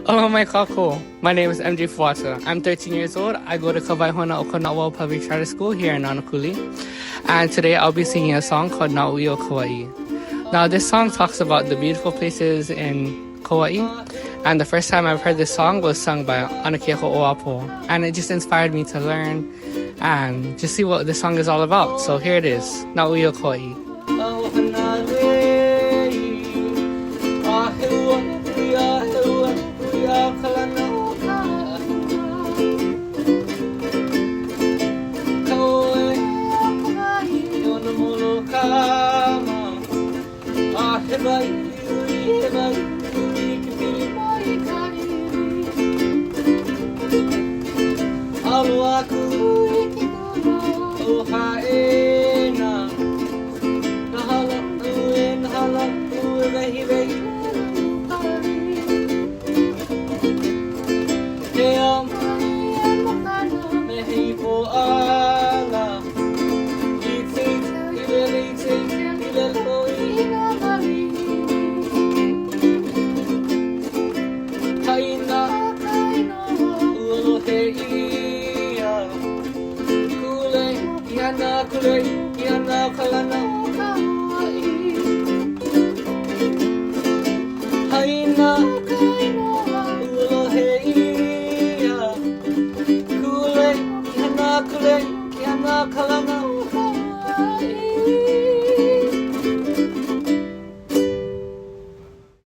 Aloha mai kākou. My name is MJ Fuata. I'm 13 years old. I go to Ka Waihona o Ka Naʻauao Public Charter School here in Nanakuli. And today I'll be singing a song called Nā Ui o Kauai. Now this song talks about the beautiful places in Kauai. And the first time I've heard this song was sung by Anake Ho'oapo. And it just inspired me to learn and just see what this song is all about. So here it is, Nā Ui o Kauai.